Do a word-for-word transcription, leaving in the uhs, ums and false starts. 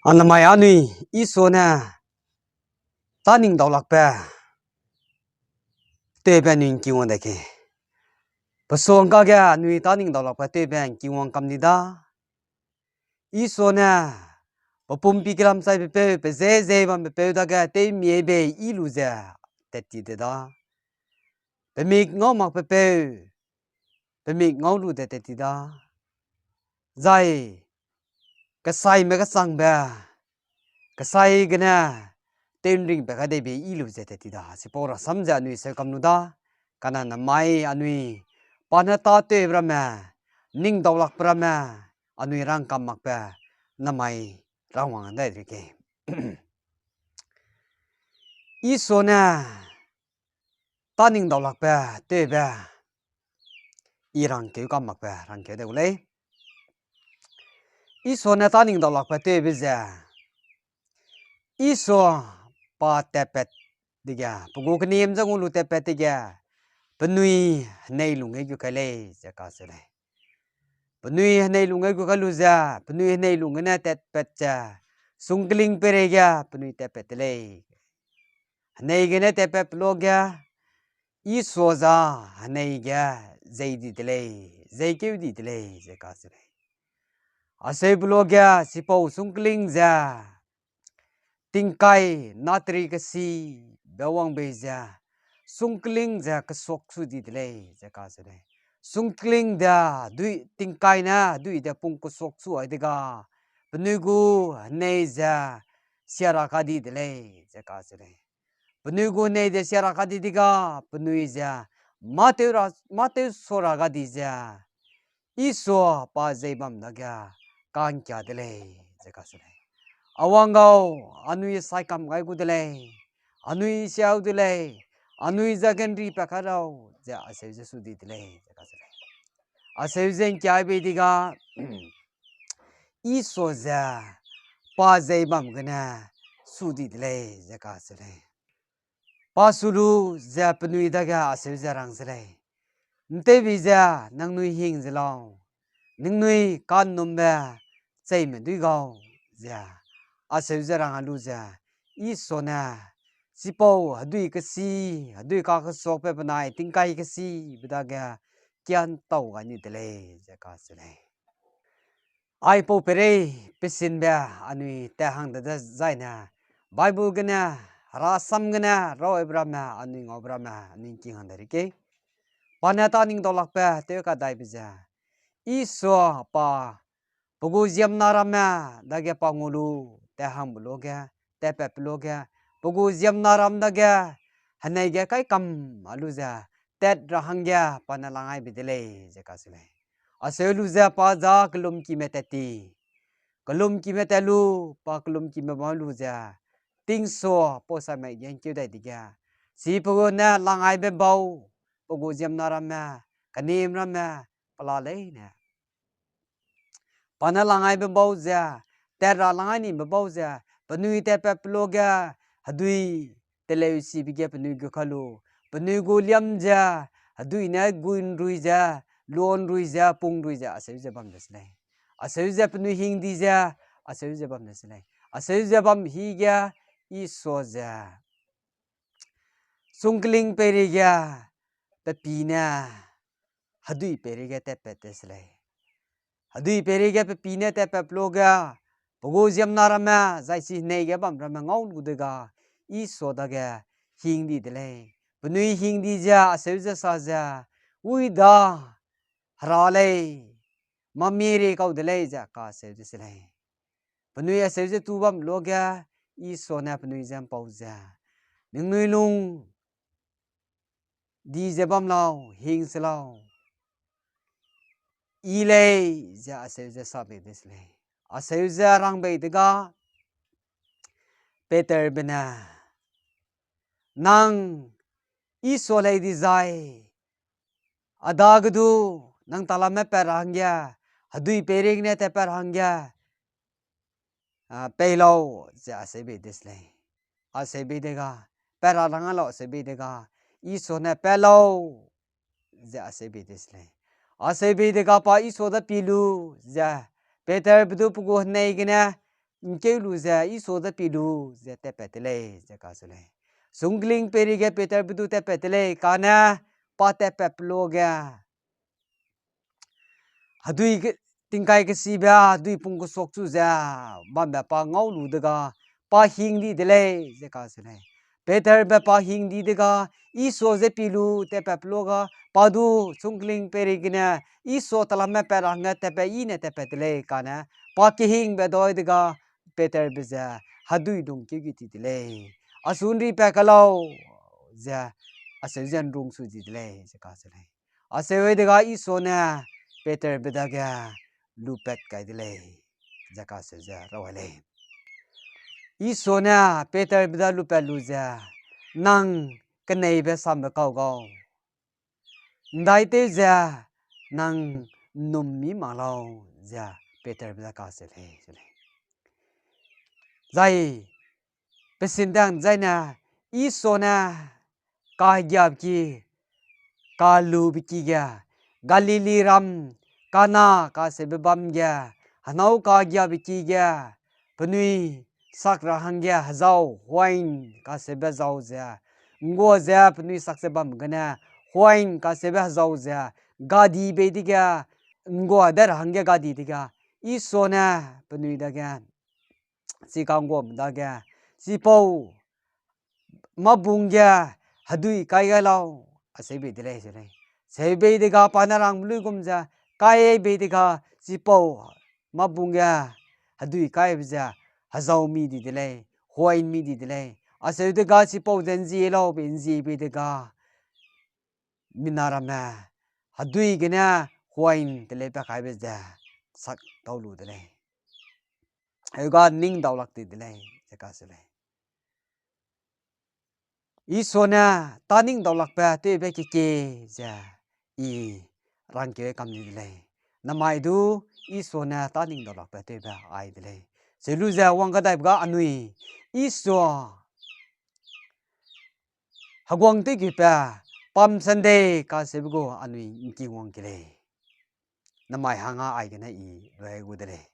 A namai anui, Isua ne tâningdaulakbe tewbe anui ’ngkingwang dai ke. Pesuangkage anui tâningdaulakbe tewbe ’ngkingwang kam di da. Isua ne pe pumpi kelam chaibe peu, pe zei zei bambe peu dage tewmiebe yi lu ze tat ti de da. Pe mik ngau makbe peu, pe mik ngau lu de tat ti da. Zai kesaime kechangbe, kesai gene tew'nringbe kadeibe yi lu ze tat ti da. Chipau rasam ze anui seu kam lu da. Kane namai anui, pa ne tâtewbe ramme, ningdaulakbe ramme, anui rang kam makbe namai rangwang dai de ke. Isua ne tâningdaulakbe tewbe, i rangkeu kam makbe rangkeu de gu lei. Isua ne tâningdaulakbe tewbe ze, Isua pa tatpat dege, pe gu keniam ze ngau lu tatpat dege, penui henei lungge gu kai lei ze kacheu lei. Penui henei lungge gu kai lu ze, penui henei lung gene tatpat ze, sungkling peireige penui tatpat de lei. Henei gene tatpatbe luage, Isua za henei ge zei di de lei, zeikeu di de lei ze kacheu lei. Acheu be luage chipau sungkling ze tingkai natri kesibe wang bei ze, sungkling ze kesuak su di de lei ze kacheu lei. Sungkling de dui, tingkai ne dui de pung kesuak su ai dega, penui gu henei ze sia ra ka di de lei ze kacheu lei. Penui gu henei ze sia ra ka di dega, penui ze mâ tew ra, mâ tew sua ra ga di ze, Isua pa zei bam dage ka'ngkia de lei ze kacheu lei. A wang gau, anui sai kam gai gu de lei, anui siau de lei, anui za genri pa ka rau ze acheu ze su di de lei ze kacheu lei. Acheu ze ’ngkiai bei dega, Isua ze pa zei bam gene su di de lei ze kacheu lei. Pa su lu ze penui dage acheu ze rang ze lei. ’Ntewbi ze nangnui hing ze lau, ningnui ka'nnumbe cheime dui gau ze acheu ze rang a lu ze, Isua ne chipau hedui kesi, hedui kakesuakbe benai tingkai kesibe dage kiantau gai ni de lei ze kacheu lei. Aipau peirei pesinbe anui tat hang de dezaine, Bible gene, herasam gene raw aibe ramme, anui ngaube ramme anui ’ngking hang de ri ke. Pa ne tâningdaulakbe tew kadaibe ze, Isua pa pe gu ziemmena ramme dage pa ngau lu, tat hangbe luage, tatpatbe luage, pe gu ziemmena ram dage henei ge kai kam a lu ze tat ra hangge pa ne lang aibe de lei ze kacheu lei. Acheu lu ze pa za kelumkime tat ti. Kelumkime tat lu, pa kelumkime bam lu ze, tingsua pau samai ge ’ngkeu dai dege, chi pe gu ne lang aibe bau, pe gu ziemmena ramme, kenime ramme, pela leine pa ne lang aibe bau ze, tat ra lang ai nibe bau ze, penui tatpatbe luage, hedui teleusibe ge penui gu ka lu, penui gu liam ze, hedui ne guinrui ze, luanrui ze, pungrui ze, acheu ze bam de se lei. Acheu ze penui hing di ze, acheu ze bam de se lei. Acheu ze bam hige, Isua ze sungkling peireige, pe pî ne hedui peireige tatpat de se lei. Hedui peireige pe pî ne tatpatbe luage, pe gu ziemmena ramme, zai chi henei ge bam ramme ngau lu dega, Isua dage hing di de lei. Penui hing di ze, acheu ze sa ze, ui da, Hera lei, mamie ri kau de lei ze kacheu de se lei. Penui acheu ze tu bam luage, Isua ne penui je ’mpau ze, ningnui lung di ze bam lau, hing se lau. I lei ze acheu ze sa bei de se lei. Acheu ze rang bei dega, Peterbe ne, nang Isua lei dizai, a dage du nang talamme pat ra hangge, hedui peireige ne tatpat ra hangge, a, pei lau, ze acheu bei de se lei. Acheu bei dega, pat ra lang a lau acheu bei dega, Isua ne pat lau, ze acheu bei de se lei. Acheu bei dega pa Isua da pie lu, ze Peterbe du pe gu henei gene ’ngkeu lu ze, Isua ze pi lu ze tatpat de lei, ze kacheu lei. Sungkling peireige Peterbe du tatpat de lei, kane pa tatpatbe luage hedui ke-, tingkai kesibe, hedui pung kesuak chu ze bambe pa ngau lu dega, pa hing di de lei, ze kacheu lei. Peterbe pa hing di dega, Isua ze pi lu tatpatbe luage, pa du sungkling peireigene, Isua talamme pat ra hangge tatpat yi ne tatpat de lei, kane pa kehingbe dai dega, Peterbe ze hedui lungkeu ge ti de lei. Asunri pat ka lau, ze, acheu ze ’nrung su di de lei, ze kacheu lei. Acheu dega Isua ne Peterbe dage lupat kai de lei, ze kacheu ze raw lei. Isua ne Peterbe da lupat lu ze, nang keneibe sambe kau gau, ’ndaitew ze nang ’nnum mi mak lau, ze Peterbe da kacheu lei, ze lei. Zai, pe sintang zaine, Isua ne kagiabe ki, kalube ki ge, Galili ram, Kana kacheube bam ge, henâu kagiabe ki ge, penui sak ra hangge hezau, wine kacheube zau ze, ’nggua ze penui sak ze bam gene, wine kacheube hezau ze, gadi bei dege, ’nggua de ra hangge gadi dege, Isua ne penui dage, chika ’ngguame dage, chipau mâbung ge hedui kai gai lau, acheu bei de lei, ze lei. Cheu bei dega pa ne rang luigum ze, kai bei dega, chipau mâbung ge hedui kaibe ze, hezau mi di de lei, wine mi di de lei. Acheu dega chipau ze ’nzie lau bei, ’nzie bei dega, mina ramme hedui gene wine teleu pa kaibe ze sak tau lu de lei. Heuga ning daulak di de lei, ze kacheu lei. Isua ne tâ ning daulakbe tewbe kekie ze I rangkeu kam di de lei. Namai du Isua ne tâ ning daulakbe tewbe ai de lei. Cheu lu ze wang kadaibe ga anui Isua heguang tewgeupe Palm Sunday kacheube gu anui ’ngking wang ke lei. Namai hangge aigene I lui gu de lei.